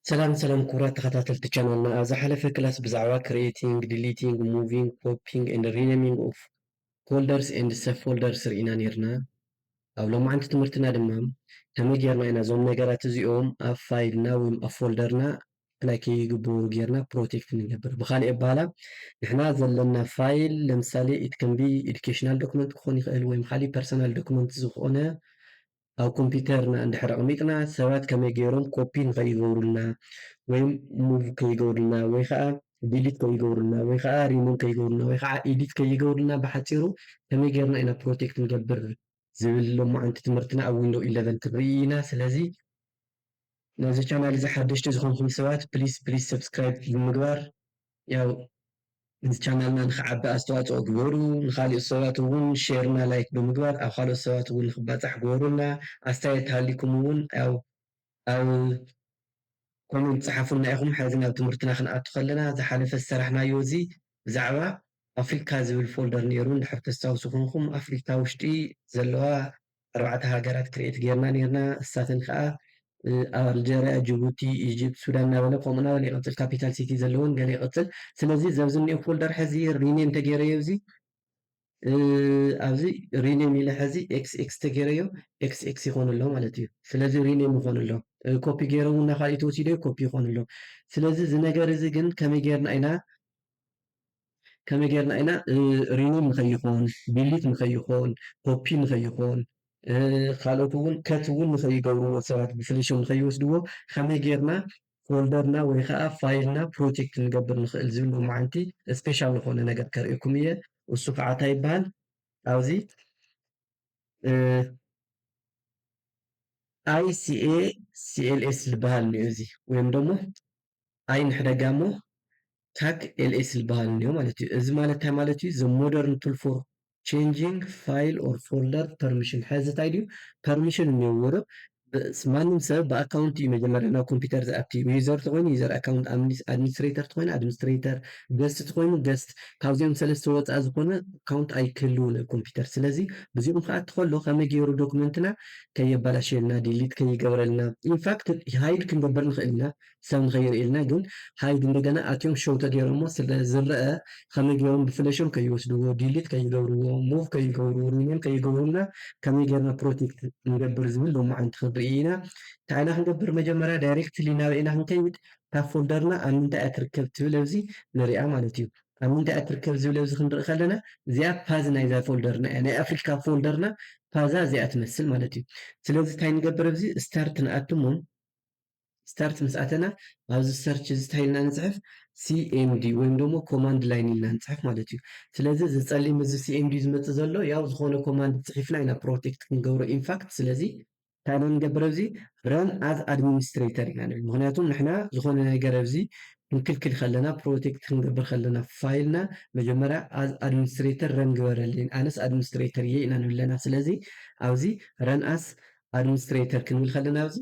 ሰላም ሰላም ክቡራት ተኸታተልቲ ቻናልና፣ ኣብ ዝሓለፈ ክላስ ብዛዕባ creating, deleting, moving, copying and renaming of folders and subfolders ርኢና ነይርና። ኣብ ሎማዓንቲ ትምህርትና ድማ ከመይ ጌርና ኢና እዞም ነገራት እዚኦም ኣብ ፋይልና ወይም ኣብ ፎልደርና ኣፕላይ ከይግበሩ ጌርና ፕሮቴክት ንገብር። ብኻልእ ኣባህላ ንሕና ዘለና ፋይል ለምሳሌ it can be educational document ክኾን ይኽእል ወይም ካልእ personal document ዝኾነ ኣብ ኮምፒውተርና እንድሕር ኣቕሚጥና ሰባት ከመይ ገይሮም ኮፒ ንኸይገብሩልና ወይም ሙቭ ከይገብሩልና ወይ ከዓ ዲሊት ከይገብሩልና ወይ ከዓ ሪሙቭ ከይገብሩልና ወይ ከዓ ኤዲት ከይገብሩልና ብሓፂሩ ከመይ ገይርና ኢና ፕሮቴክት ንገብር ዝብል ሎማዓንቲ ትምህርትና ኣብ ዊንዶ ኢለቨን ክንርኢ ኢና። ስለዚ ነዚ ቻናል እዚ ሓደሽቲ ዝኾንኩም ሰባት ፕሊስ ፕሊስ ሰብስክራይብ ብምግባር ያው እዚ ቻናልና ንክዓቢ ኣስተዋፅኦ ግበሩ። ንካሊእ ሰባት እውን ሼርና ላይክ ብምግባር ኣብ ካልኦት ሰባት እውን ንክባፃሕ ግበሩልና። ኣስተያየት ሃሊኩም እውን ያው ኣብ ኮሜንት ፀሓፉልና ኢኹም። ሕዚ ናብ ትምህርትና ክንኣቱ ከለና ዝሓለፈ ዝሰራሕናዮ እዚ ብዛዕባ ኣፍሪካ ዝብል ፎልደር ነይሩ። እንድሕር ተስታውሱ ኮንኩም ኣፍሪካ ውሽጢ ዘለዋ ኣርባዕተ ሃገራት ክሬት ጌርና ኔርና። እሳተን ከዓ ኣልጀርያ፣ ጅቡቲ፣ ኢጅፕት፣ ሱዳን እናበለ ከምኡ እናበለ ይቐፅል። ካፒታል ሲቲ ዘለውን ገለ ይቐፅል። ስለዚ ዘብዚ እኒኦ ፎልደር ሕዚ ሪኔም ተገይረዮ እዚ ኣብዚ ሪኔም ኢለ ሕዚ ኤክስ ኤክስ ተገይረዮ ኤክስ ኤክስ ይኾን ኣሎ ማለት እዩ። ስለዚ ሪኔም ይኾን ኣሎ። ኮፒ ገይረ እውን ናካሊእ ተወሲደ ኮፒ ይኾን ኣሎ። ስለዚ እዚ ነገር እዚ ግን ከመይ ጌርና ኢና ከመይ ጌርና ኢና ሪሙቭ ንኸይኾን ዲሊት ንኸይኾን ኮፒ ንኸይኾን ካልኦት እውን ከት እውን ንኸይገብርዎ ሰባት ብፍሊሽም ንኸይወስድዎ ከመይ ጌርና ፎልደርና ወይ ከዓ ፋይልና ፕሮቴክት ንገብር ንኽእል ዝብል ሎማዓንቲ ስፔሻል ዝኾነ ነገር ከርእየኩም እየ። እሱ ከዓ እንታይ ይበሃል ኣብዚ ICA CLS ዝበሃል እኒኦ እዚ ወይም ደሞ ኣይ ንሕደጋ እሞ ካክ ኤልኤስ ዝበሃል እኒኦ ማለት እዩ። እዚ ማለት እንታይ ማለት እዩ? The modern tool for changing file or folder permission። ሕዚ እንታይ ድዩ ፐርሚሽን እኒኦ ወረ ማንም ሰብ ብኣካውንት እዩ መጀመርያ ናብ ኮምፒውተር ዝኣቲ። ዩዘር ተኮይኑ ዩዘር ኣካውንት፣ ኣድሚኒስትሬተር ተኮይኑ ኣድሚኒስትሬተር፣ ገስት ተኮይኑ ገስት። ካብዚኦም ሰለስተ ወፃኢ ዝኮነ ኣካውንት ኣይክህልውን ኣብ ኮምፒውተር። ስለዚ ብዚኦም ክኣቲ ከሎ ከመይ ገይሩ ዶክመንትና ከየባላሸልና ዲሊት ከይገብረልና ኢንፋክት ሃይድ ክንገብር ንኽእል ኢና ሰብ ንኸይርእየልና ግን ሃይድ እንደገና ኣትዮም ሸው ተገይሮሞ ስለ ዝረአ ከመይ ገይሮም ብፍለሾም ከይወስድዎ ዲሊት ከይገብርዎ ሙቭ ከይገብርዎ ሪኔም ከይገብሩና ከመይ ገይርና ፕሮቴክት ንገብር ዝብል ሎማዓንቲ ክንርኢ ኢና። እንታይ ኢና ክንገብር መጀመርያ ዳይሬክትሊ ናበይ ኢና ክንከይድ ካብ ፎልደርና ኣብ ምንታይ እያ ትርከብ ትብል ኣብዚ ንሪኣ ማለት እዩ። ኣብ ምንታይ እያ ትርከብ ዝብል ኣብዚ ክንርኢ ከለና እዚኣ ፓዝ ናይዛ ፎልደርና እያ ናይ ኣፍሪካ ፎልደርና ፓዛ እዚኣ ትመስል ማለት እዩ። ስለዚ እንታይ ንገብር ኣብዚ ስታርት ንኣትሞ ስታርት ምስ ኣተና ኣብዚ ሰርች እዚ እንታይ ኢልና ንፅሕፍ cmd ወይም ደሞ ኮማንድ ላይን ኢልና ንፅሕፍ ማለት እዩ። ስለዚ እዚ ፀሊም እዚ cmd ዝመፅእ ዘሎ ያው ዝኾነ ኮማንድ ፅሒፍና ኢና ፕሮቴክት ክንገብሮ ኢንፋክት ስለዚ እንታይ ኢና ንገብር ኣብዚ run as administrator ኢና ንብል ምክንያቱም ንሕና ዝኾነ ነገር ኣብዚ ክንክልክል ከለና ፕሮቴክት ክንገብር ከለና ፋይልና መጀመርያ as administrator run ግበረለይ ኣነስ administrator እየ ኢና ንብለና ስለዚ ኣብዚ run as administrator ክንብል ከለና ኣብዚ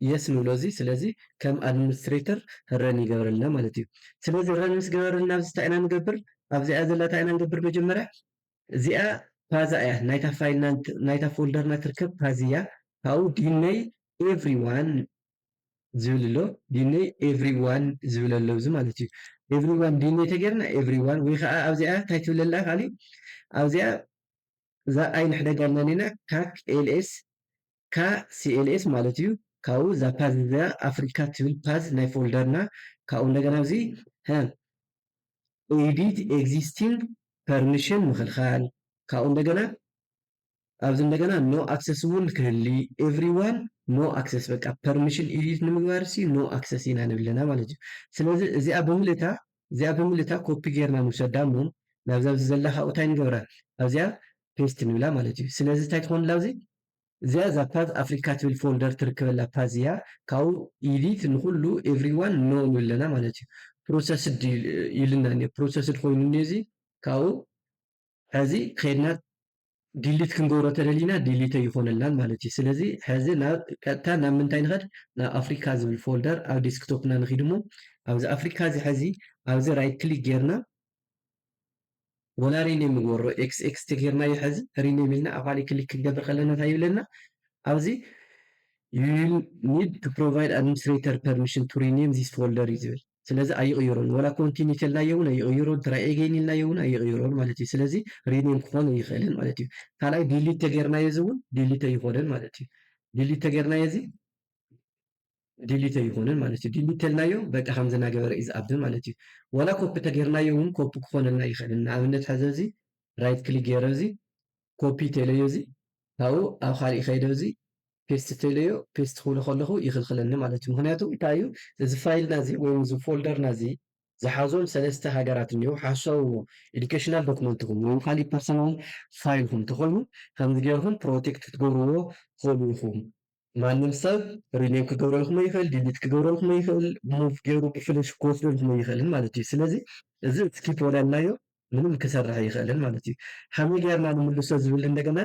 የስ ንብሎ እዚ ስለዚ ከም ኣድሚኒስትሬተር ረን ይገብረልና ማለት እዩ። ስለዚ ረን ምስ ገበረልና ኣብዚ እንታይ ኢና ንገብር ኣብዚኣ ዘላ እንታይ ኢና ንገብር መጀመርያ እዚኣ ፓዛ እያ ናይታ ፋይልና ናይታ ፎልደርና ትርከብ ፓዝ እያ። ካብኡ ዲነይ ኤቭሪዋን ዝብል ኣሎ ዲነይ ኤቭሪዋን ዝብል ኣሎ እዚ ማለት እዩ። ኤቭሪዋን ዲነይ ተገርና ኤቭሪዋን ወይ ከዓ ኣብዚኣ እንታይ ትብለላ ካሊእ ኣብዚኣ እዛ ኣይ ንሕደጋ ኣለና ኢና ካክ ኤልኤስ ካ ሲኤልኤስ ማለት እዩ። ካብኡ እዛ ፓዝ እዚኣ ኣፍሪካ ትብል ፓዝ ናይ ፎልደርና ካብኡ እንደገና ኣብዚ ኤዲት ኤግዚስቲንግ ፐርሚሽን ምክልካል ካብኡ እንደገና ኣብዚ እንደገና no access እውን ክህሊ everyone no access በቃ ፐርሚሽን ኤዲት ንምግባር ሲ no access ኢና ንብለና ማለት እዩ። ስለዚ እዚኣ ብምልእታ እዚኣ ብምልእታ ኮፒ ጌርና ንውሰዳ እሞ ናብዛ ኣብዚ ዘላ ካብኡ እንታይ ንገብራ ኣብዚኣ ፔስት ንብላ ማለት እዩ። ስለዚ እንታይ ትኾንላ ኣብዚ እዚኣ እዛ ፓዝ ኣፍሪካ ትብል ፎልደር ትርከበላ ፓዝ እያ። ካብኡ ኤዲት ንኩሉ everyone no ንብል ኣለና ማለት እዩ። ፕሮሰስድ ኢልና እኒኦ ፕሮሰስድ ኮይኑ እኒኦ እዚ ካብኡ ሕዚ ከይድና ዲሊት ክንገብሮ ተደሊና ዲሊት ኣይኾነልናን ማለት እዩ። ስለዚ ሕዚ ናብ ቀጥታ ናብ ምንታይ ንኸድ ናብ ኣፍሪካ ዝብል ፎልደር ኣብ ዴስክቶፕና ንኺድ እሞ ኣብዚ ኣፍሪካ እዚ ሕዚ ኣብዚ ራይት ክሊክ ጌርና ወላ ሪኔም ንግበሮ ኤክስ ኤክስ ተጌርናዮ ሕዚ ሪኔም ኢልና ኣብ ካልእ ክሊክ ክንገብር ከለና እንታይ ይብለና ኣብዚ you need to provide administrator permission to rename this folder እዩ ዝብል። ስለዚ ኣይቕይሮን፣ ወላ continue ተልናዮ እውን ኣይቕይሮን፣ try again ኢልናዮ እውን ኣይቕይሮን ማለት እዩ። ስለዚ rename ክኾን ኣይኽእልን ማለት እዩ። ካልኣይ delete ተጌርናዮ እዚ እውን delete ኣይኾነን ማለት እዩ። delete ተጌርናዮ እዚ delete ኣይኾነን ማለት እዩ። delete ተልናዮ በቃ ከምዚ እናገበረ እዩ ዝኣቢ ማለት እዩ። ወላ copy ተጌርናዮ እውን copy ክኾነልና ይኽእል። ንኣብነት ሕዚ እዚ right click ገይረ እዚ copy ተለዮ እዚ ካብኡ ኣብ ካሊእ ከይደ እዚ paste ተለዮ paste ክብሎ ከለኹ ይኽልክለኒ ማለት እዩ። ምክንያቱ እንታይ እዩ እዚ ፋይልና እዚ ወይም እዚ ፎልደርና እዚ ዝሓዞም ሰለስተ ሃገራት እኒው ሓሳውዎ educational document ኹም ወይም ካሊእ personal file ኹም ተኾይኑ ከምዚ ገይርኹም protect ክትገብርዎ ትኽእሉ ኢኹም። ማንም ሰብ rename ክገብረልኩም ይኽእል፣ delete ክገብረልኩም ይኽእል፣ move ገይሩ ብፍለሽ ክወስደልኩም ይኽእልን ማለት እዩ። ስለዚ እዚ skip ወለልናዮ ምንም ክሰርሕ ይኽእልን ማለት እዩ። ከመይ ጌርና ንምልሶ ዝብል እንደገና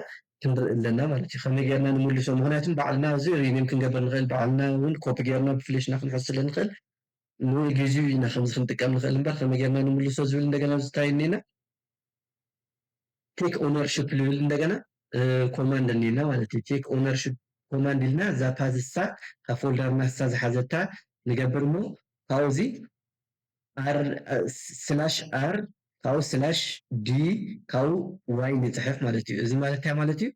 ክንርኢ ኣለና ማለት እዩ። ከመይ ጌርና ንምልሶ፣ ምክንያቱም ባዕልና እዚ rename ክንገብር ንኽእል፣ ባዕልና እውን copy ጌርና ብፍለሽና ክንሕስለ ንኽእል። ንግዜኡ ኢና ከምዚ ክንጥቀም ንኽእል እምበር ከመይ ጌርና ንምልሶ ዝብል እንደገና ዝታይ እኒና take ownership ዝብል እንደገና command እኒና ማለት እዩ። take ownership command ኢልና እዛ path እሳ ካብ ፎልደርና እሳ ዝሓዘታ ንገብር እሞ ካብኡ እዚ r slash r ካብኡ slash d ካብኡ y ንፅሕፍ ማለት እዩ። እዚ ማለት እንታይ ማለት እዩ?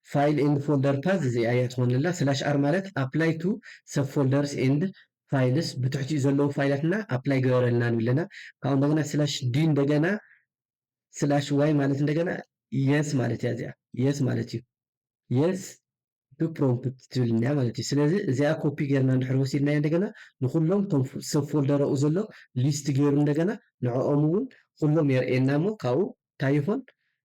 File and folder path እዚኣ እያ ትኾንልና። Slash r ማለት apply to subfolders and files ብትሕቲኡ ዘለዉ ፋይላትና apply ገበረልና ንብለና። ካብኡ እንደገና slash d እንደገና slash y ማለት እንደገና yes ማለት እያ እዚኣ። Yes ማለት እዩ። Yes to prompt ትብልና ማለት እዩ። ስለዚ እዚኣ copy ጌርና እንድሕር ወሲድናዮ እንደገና ንኩሎም እቶም subfolder ኡ ዘሎ list ገይሩ እንደገና ንዕኦም እውን ኩሎም የርእየና እሞ ካብኡ እንታይ ይኾን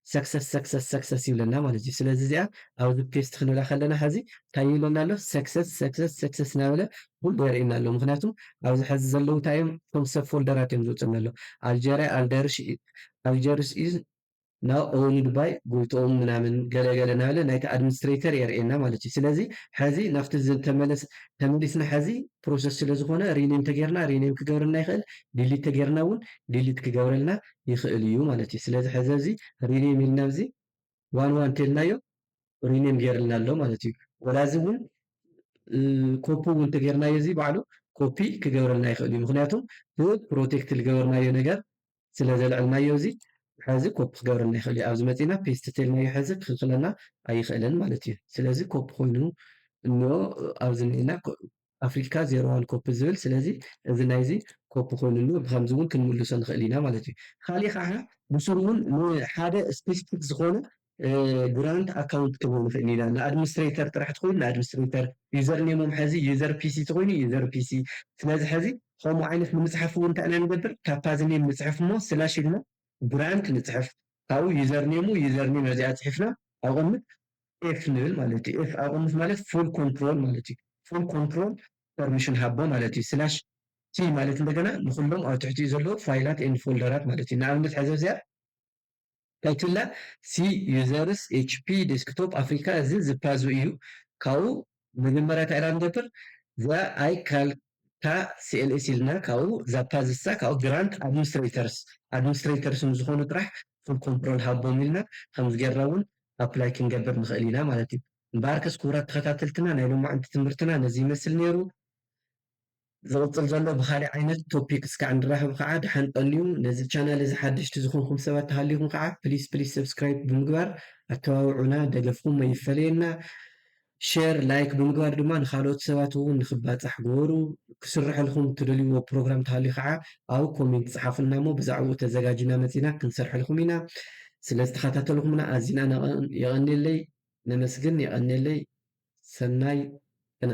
success success success ይብለና ማለት እዩ። ስለዚ እዚኣ ኣብዚ paste ክንብላ ከለና ሕዚ እንታይ ይብለና ኣሎ? Success success success እናበለ ኩሉ የርእየና ኣሎ። ምክንያቱም ኣብዚ ሕዚ ዘለዉ እንታይ እዮም? እቶም subfolder ት እዮም ዝውፅና ኣሎ። Algeria Algiers Algiers is now owned by ጎይትኦም ምናምን ገለ ገለ እናበለ ናይቲ administrator የርእየና ማለት እዩ። ስለዚ ሕዚ ናብቲ ዝተመለስ ተመሊስና ሕዚ process ስለ ዝኾነ rename ተጌርና rename ክገብረልና ይኽእል፣ delete ተጌርና እውን delete ክገብረልና ይኽእል እዩ ማለት እዩ። ስለዚ ሕዚ እዚ rename ኢልና ኣብዚ one one ተልናዮ rename ጌርልና ኣሎ ማለት እዩ። ወላ እዚ እውን copy እውን ተጌርናዮ እዚ ባዕሉ copy ክገብረልና ይኽእል እዩ። ምክንያቱም ብ protect ዝገበርናዮ ነገር ስለ ዘልዕልናዮ እዚ ሕዚ copy ክገብረልና ይኽእል እዩ። ኣብዚ መፂና paste ተልናዮ ሕዚ ክኽልክለና ኣይኽእልን ማለት እዩ። ስለዚ copy ኮይኑ እንኦ ኣብዚ እኒኤና Africa zero one copy ዝብል ስለዚ እዚ ናይዚ copy ኮይኑ እንኦ ብከምዚ እውን ክንምልሶ ንኽእል ኢና ማለት እዩ። ካሊእ ከዓ ብስሩ እውን ንሓደ specific ዝኾነ grant account ክንህብ ንኽእል ኢና። ን administrator ጥራሕ ትኾይኑ ን administrator user name ኦም ሕዚ user P C ትኾይኑ user P C። ስለዚ ሕዚ ከምኡ ዓይነት ንምፅሓፍ እውን እንታይ ኢና ንገብር? ካብ path name ንፅሕፍ እሞ slash ኢልና grant ንፅሕፍ ካብኡ user name ኡ user name እዚኣ ፅሒፍና ኣብ ቅድሚት F ንብል ማለት እዩ። F ኣብ ቅድሚት ማለት full control ማለት እዩ። Full control permission ሃቦ ማለት እዩ። Slash T ማለት እንደገና ንኩሎም ኣብ ትሕቲኡ ዘለዉ ፋይላት and ፎልደራት ማለት እዩ። ንኣብነት ሕዚ እዚኣ እንታይ ትብላ C users H P desktop Africa እዚ ዝ path ኡ እዩ። ካብኡ መጀመርያ እንታይ ኢና ንገብር? እዛ I cal ካ C L S ኢልና ካብኡ እዛ path እሳ ካብኡ grant administrators administrators ንዝኾኑ ጥራሕ full control ሃቦም ኢልና ከምዚ ጌርና እውን apply ክንገብር ንኽእል ኢና ማለት እዩ። እምበኣርከስ ክቡራት ተኸታተልትና ናይ ሎማዓንቲ ትምህርትና ነዚ ይመስል ነይሩ። ዝቕፅል ዘሎ ብኻሊእ ዓይነት topic እስካዕ ንራኸብ ከዓ ደሓን ቀንዩ። ነዚ channel እዚ ሓደሽቲ ዝኾንኩም ሰባት ተሃሊኹም ከዓ please please subscribe ብምግባር ኣተባብዑና፣ ደገፍኩም ኣይፈለየና። Share like ብምግባር ድማ ንኻልኦት ሰባት እውን ንኽባፃሕ ግበሩ። ክስርሐልኩም ትደልይዎ ፕሮግራም ተሃልዩ ከዓ ኣብ comment ፀሓፉልና እሞ ብዛዕባኡ ተዘጋጅና መፂና ክንሰርሐልኩም ኢና። ስለ ዝተኸታተልኩምና ኣዚና ነቐ- የቐንየለይ፣ ነመስግን፣ የቐንየለይ። ሰናይ ቅነ።